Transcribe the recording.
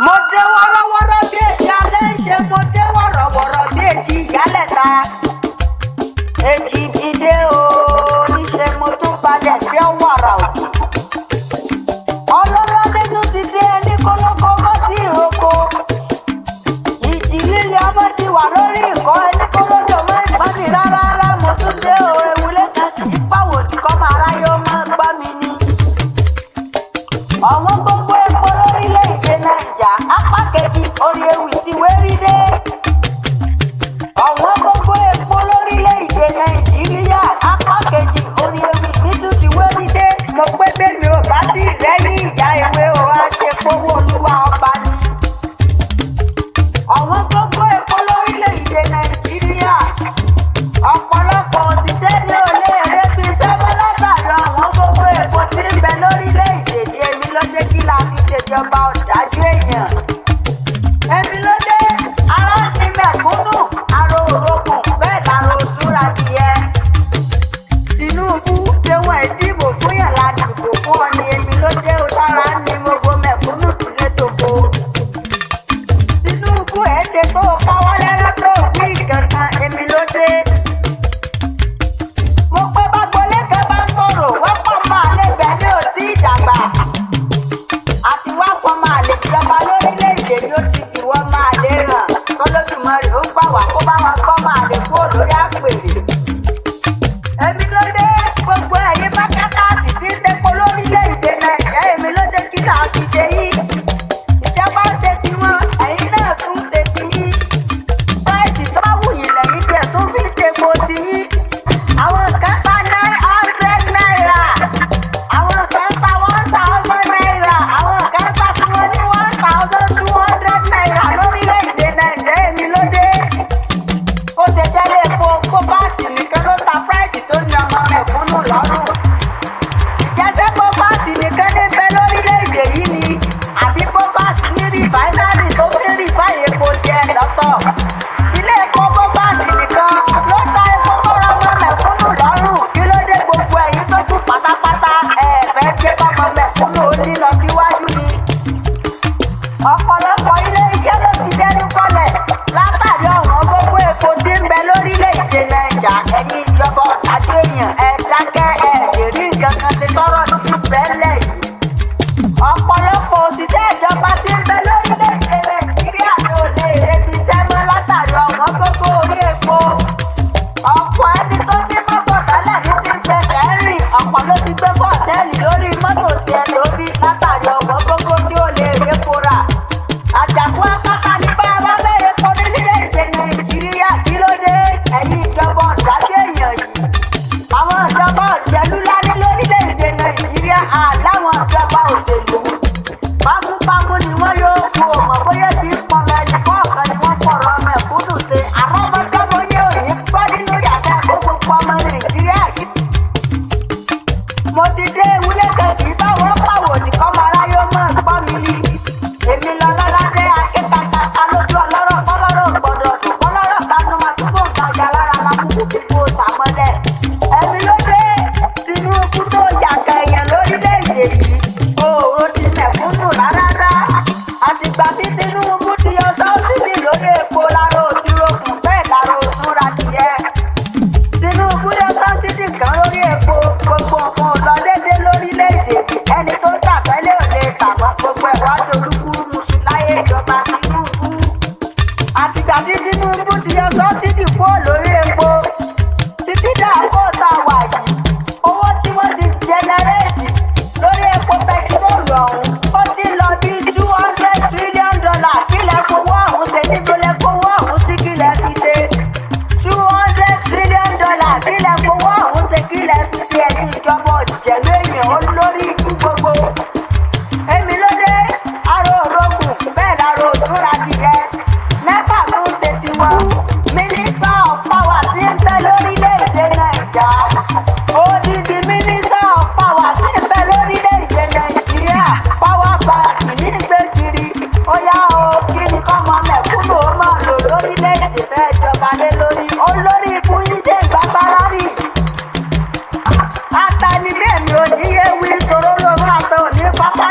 Mo dé wọ́rọ́wọ́rọ́ bí èjì alẹ́ ń ṣe, mo dé wọ̀rọ̀wọ̀rọ̀ bí èjì ìyálẹ̀ta. Èjì ti dé o, níṣẹ́ mo tún balẹ̀ sí ọ̀wàrà òjò. Ọlọ́ládé tún ti dé, ẹni kólókó mọ́ sí ìrókò. Ìjì líle ọmọ ti wà lórí ìkọ́, ẹni kólódò mọ́ ìgbọ́n mi rárá rárá. Mo tún dé o, ewúlé kan kì í pàwòdì kọ́ máa ráyé ó máa gbá mi ni. Ọ̀wọ́n gbogbo epo lórílẹ̀-èdè Nàìjà, apá kejì orí ewì ti wérí dé. Ọ̀wọ́n gbogbo epo lórílẹ̀-èdè Nàìjíríà, apá kejì orí ewì títún ti wérí dé. Mo pé bẹ́ẹ̀ ò bá sí ìrẹ́yìn ìyá ewé o, á ṣe fowó olúwa ọba ni. Ọ̀wọ́n gbogbo epo lórílẹ̀-èdè Nàìjíríà, ọ̀pọ̀lọpọ̀ òṣìṣẹ́ ní olè rẹ́bí sẹ́wọ́n látàrí ọ̀wọ́n gbogbo epo tí ń bẹ lórílẹ̀-èdè ní. Èmi ló dé, kí la fi ṣèjọba ọ̀dájú èèyàn? Èmi ló dé, ará ti mẹ̀kúnnù, aró òrokùn, bẹ́ẹ̀ làró òṣùra tiẹ̀. Tinubu ṣé wọ́n ẹ̀ dìbò fún yàn la dìbò fún ọ ni? Èmi ló dé o, tára ní gbogbo mẹ̀kúnnù sílé toko. Tinubu ẹ̀ ṣe tó káwọ́ lẹ́rọ́ tó wí kankan. Èmi ló dé. Mo pé bágbolé kan bá ń tòrò, wọ́n pọ̀ máa lè bẹ̀ ní òtí ìdàgbà. Àti wá pọ̀ máa lè jọba lórílẹ̀-èdè ni ó ti fi wọ́n máa lè ràn. Kọ́lódùmarè ó gbà wá, kó bá wa kọ́ máa lè kúrò lórí àpèrè. Èmi ló dé, gbogbo ẹ̀yin mákàtàsì tí ń tepo lórílẹ̀-èdè Nàìjíríà, èmi ló dé, kí là ń fi ṣe yìí? Ìjọba ń ṣe tiwọn, ẹ̀yin náà tún ṣe tiyín. Price tó bá wù yín lẹ́yìn tiẹ̀ tún fi tepo tiyín. Àwọn kan ta ₦900, àwọn kan ta ₦1,000, àwọn kan ta tiwọn ní ₦1,200 lórílẹ̀-èdè Nàìjíríà. Èmi ló dé. Ó ṣe jẹ́lé epo kó báàsì nìkan ló ta price tó ní ọmọ mẹ̀kúnnù lọ́rùn? Ìjẹ́sẹ́ kó báàsì nìkan ní bẹ lórílẹ̀-èdè yìí ni, àbí kó báàsì ní refinery tó fi refine epo jẹ lọ́tọ̀? Ilé epo kó báàsì nìkan ló ta epo tó rọ ọmọ mẹ̀kúnnù lọ́rùn. Kí ló dé, gbogbo ẹ̀yin tó kù pátápátá, ẹ̀ fẹ́ jẹ́ kọ́mọ mẹ̀kúnnù ó ní lọ síwájú ni? Ọ̀pọ̀lọpọ̀ ilé iṣẹ́ ló ti dẹnu kọlẹ̀ látàrí ọ̀wọ́n gbogbo epo tí ń bẹ lórílẹ̀-èdè Nàìjà. Ẹ̀yin ìjọba ọ̀dájú èèyàn, ẹ dákẹ́, ẹ lè rí nǹkan kan ti tọrọ sí bẹ́lẹ̀ yìí. Ọ̀pọ̀lọpọ̀ òṣìṣẹ́ ìjọba tí ń bẹ lórílẹ̀-èdè Nàìjíríà ló lè rebi iṣẹ́ mọ́ látàrí ọ̀wọ́n gbogbo orí epo. Ọ̀pọ̀ ẹni tó ní mọ́tò tẹ́lẹ̀ ní ti ń fẹsẹ̀ rìn, ọ̀pọ̀ ló ti gbé bọ́ọ̀tẹ́ẹ̀lì lórí mọ́tò tiẹ̀ lórí látàrí ọ̀wọ́n gbogbo tí ó lè répo rà. Àjàkú akátá ní bá a bá bẹ̀rẹ̀ epo nílẹ̀-èdè Nàìjíríà. Kí ló dé, ẹ̀yin ìjọba ọ̀dájú èèyàn yìí? Àwọn ìjọba òṣèlú lání lórílẹ̀-èdè Nàìjíríà, àláwọn ìjọba òṣèlú. Bámúbámú ni wọ́n yóò kú ọmọ bóyá ti ń pọn ẹnì kọ̀ọ̀kan ni wọ́n pọ̀rọ̀ mẹ̀kúnnù ṣe. Àrọ́mọdọ́mọ yóò ní gbọ́ nínú yàtọ̀ kó gbogbo ọmọ Nàìjíríà yìí. Mo ti dé, ewúlé kan kì í bá wọn pàwọ̀ nìkan, máa ráyé mọ́ gbọ́ mi ni. Èmi lọ lọ́ládé akékakaka lójú ọlọ́rọ̀ kọ́lọ́rọ̀ gbọ́dọ̀ dùn kọ́lọ́rọ̀ kánú máa túbọ̀ gbàjà lára lákòókò kíkó sàmọ́lẹ̀. Èmi ló dé, Tinubu tó yàgà èèyàn lórílẹ̀-èdè yìí. Òòrùn ti mẹ̀kúnnù rárá. Àtìgbà tí Tinubu ti yọ subsidy lórí epo, lára òtúrokùn, bẹ́ẹ̀ lára òtúra tiẹ̀. Tinubu yọ subsidy kan lórí epo, gbogbo nǹkan ò lọ déédé lórílẹ̀-èdè yìí. Ẹni tó tà tẹ́lẹ̀ ò lè tà mọ́, gbogbo ẹ̀ wá dolúkúrúmuṣu láyé ìjọba Tinubu. Àtìgbà tí Tinubu ti yọ subsidy kúrò lórí epo títí dàkó tá a wà yìí, owó tí wọ́n ti generate lórí epo pẹtiróòlù ọ̀hún, ó ti lọ bí $200 trillion. Kílẹ̀ fowó ọ̀hún ṣe? Níbo lẹ fowó ọ̀hún sí? Kílẹ̀ fi ṣe? $200 trillion, kílẹ̀ fowó ọ̀hún ṣe? Kílẹ̀ fi ṣe? Ẹ̀yìn ìjọba òjẹ̀lú èèyàn, olórí ikú gbogbo. Èmi ló dé, aró òrógùn, bẹ́ẹ̀ láró òtúnra tìyẹ. NEPA tó ń ṣe tiwọn. Minister of Power tí ń bẹ lórílẹ̀-èdè Nàìjà, odidi Minister of Power tí ń bẹ lórílẹ̀-èdè Nàìjíríà, power bank ní gbé kiri. Ó yá o, kí ni kọ́mọ mẹ̀kúnnù ó máa lò lórílẹ̀-èdè fẹ́ jọba lé lórí? Olórí ikú yín dé ìgbàgbára rí atanilé mi ò ní yé wí toró ló máa tọ òní pápá.